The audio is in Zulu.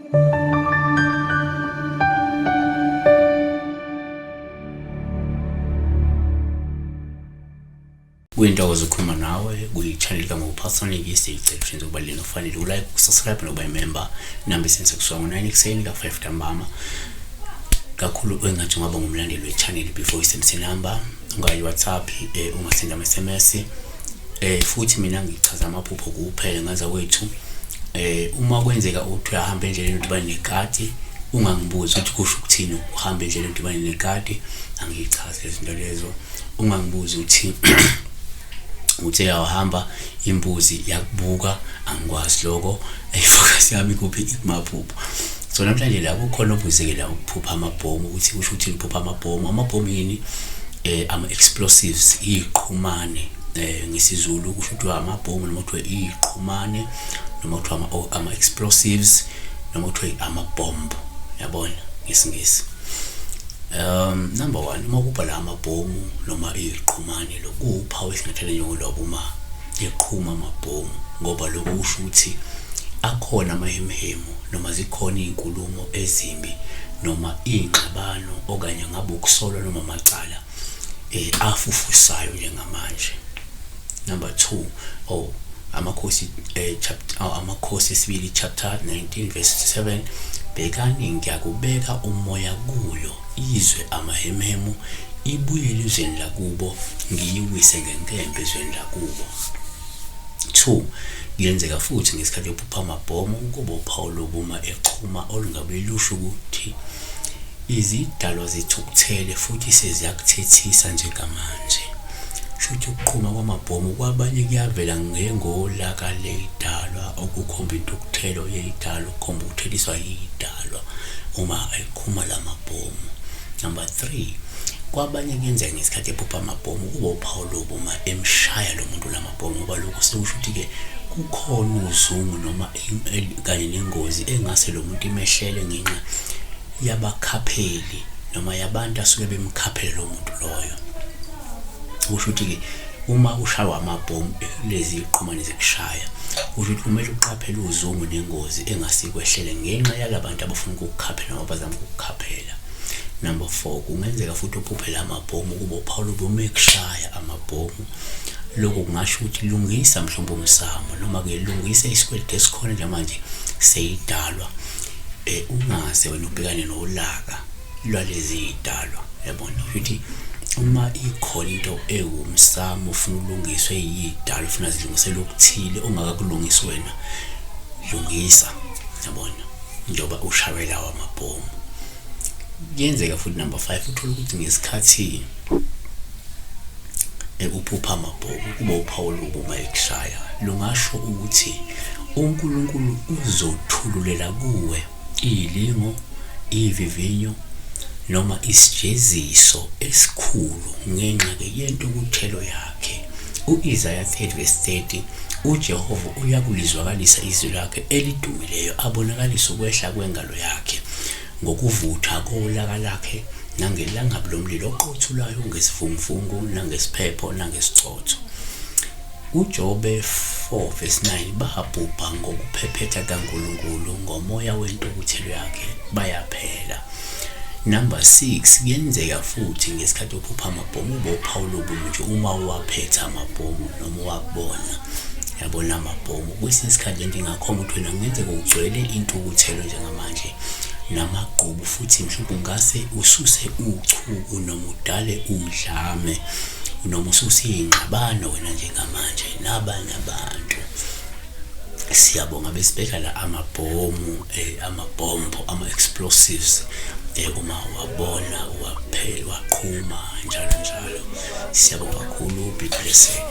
Kuyintokozo ukukhuluma nawe kwi-channel kaNgokuphasoniki. Siyicela ushenze ukuba lena ufanele ulike, usubscribe nokuba imember. Inamba isenze kusuka ngo-9 ekuseni ka-5 ntambama. Kakhulu engathi ungaba ngumlandeli we-channel before isebenzise number, ungayi WhatsApp, ungasenda ama-SMS. Futhi mina ngichaza amaphupho kuphela ngaza kwethu. Uma kwenzeka uthi uyahamba endleleni udibane nekati, ungangibuzi ukuthi kusho ukuthini ukuhamba endleleni udibane nekati, angiyichazi lezinto lezo. Ungangibuzi ukuthi uthe yawuhamba imbuzi yakubuka, angikwazi lokho. Ifocus yami kuphi? Ikumaphupho. So namhlanje la kukhona obuzeke la ukuphupha amabhomu, ukuthi kusho ukuthi ukuphupha amabhomu. Amabhomu yini? Ama-explosives, iqhumane ngesiZulu kusho ukuthi amabhomu, noma kuthiwa iqhumane, noma kuthiwa ama-explosives, noma kuthiwa amabhombo, yabona, ngesiNgisi. Number one, uma kubhala amabhomu noma iqhumane, lokuwuphawu esingathela njengolwabo uma eqhuma amabhomu, ngoba lokho kusho ukuthi akhona amahemuhemu noma zikhona iy'nkulumo ezimbi noma iy'ngxabano okanye ngabe ukusolwa noma amacala afufusayo njengamanje. Number two, oh, Amakhosi chapter, oh, Amakhosi esibili chapter 19 verse 7, bhekani ngiyakubeka umoya kuyo izwe amahemuhemu, ibuyele ezweni lakubo, ngiyiwise ngenkemba ezweni lakubo. 2 kuyenzeka futhi ngesikhathi yophupha amabhomu kuba uphawu lobuma exhuma olungabe lusho ukuthi izidalwa zithukuthele futhi seziyakuthethisa njengamanje. Shuthi ukuqhuma kwamabhomu kwabanye kuyavela ngengolaka leyidalwa, okukhomba intukuthelo yeyidalwa, okukhomba ukutheliswa yidalwa uma eqhuma lamabhomu. Number 3, kwabanye kuyenzeka ngesikhathi ephupha amabhomu kuba uphawu lobuma emshaya lo muntu lamabhomu, ngoba lokho sekusho ukuthi-ke kukhona uzungu noma kanye nengozi engase lo muntu imehlele ngenxa yabakhapheli noma yabantu asuke bemkhaphele lo muntu loyo. Kusho ukuthi-ke uma ushaywa amabhomu lezi ziqhumane zikushaya, kusho ukuthi kumele uqaphele uzungu nengozi engasikwehlele ngenxa yalabantu abafuna ukukukhaphela noma abazama ukukukhaphela. Number 4, kungenzeka futhi uphuphe la mabhomu kuba uphawu lobomu ekushaya amabhomu. Lokho kungasho ukuthi lungisa mhlawumbe umsamo, noma-ke lungisa isikweletu esikhona njengamanje seyidalwa. Ungaze wena ubhekane nolaka lwalezi yidalwa, yabona ukuthi uma ikhona into ewumsamo ufuna ulungiswe yidalwa, ufuna zilungisele okuthile ongakakulungisi wena, lungisa, yabona, njengoba ushawe lawa amabhomu. Kuyenzeka futhi number 5, uthole ukuthi ngesikhathi uphupha amabhomu kuba uphawu lobuma ekushaya, lungasho ukuthi uNkulunkulu uzothululela kuwe iyilingo, ivivinyo noma isijeziso esikhulu ngenxa-ke yentukuthelo yakhe. U-Isaya 30 verse 30, uJehova uyakulizwakalisa izwi lakhe elidumileyo, abonakalise ukwehla kwengalo yakhe ngokuvutha kolaka lakhe nangelangabi lomlilo oqothulayo, ngesivunguvungu nangesiphepho nangesichotho. UJobe 4 verse 9, babhubha ngokuphephetha kaNkulunkulu, ngomoya wentukuthelo yakhe bayaphela. Number 6, kuyenzeka futhi ngesikhathi uphupha amabhomu ube uphawu lobubi nje uma uwaphethe amabhomu noma uwabona, yabona amabhomu. Kwesinye isikhathi lento ingakhomba ukuthi wena kungenzeka ugcwele intukuthelo njengamanje namagqubu, futhi mhlawumbe ungase ususe uchuku noma udale udlame noma ususe iy'ngxabano wena njengamanje nabanye abantu. Siyabonga besibheka la amabhomu, amabhombo, ama-explosives, uma wabona waqhuma njalo njalo. Siyabonga kakhulu, be blessed.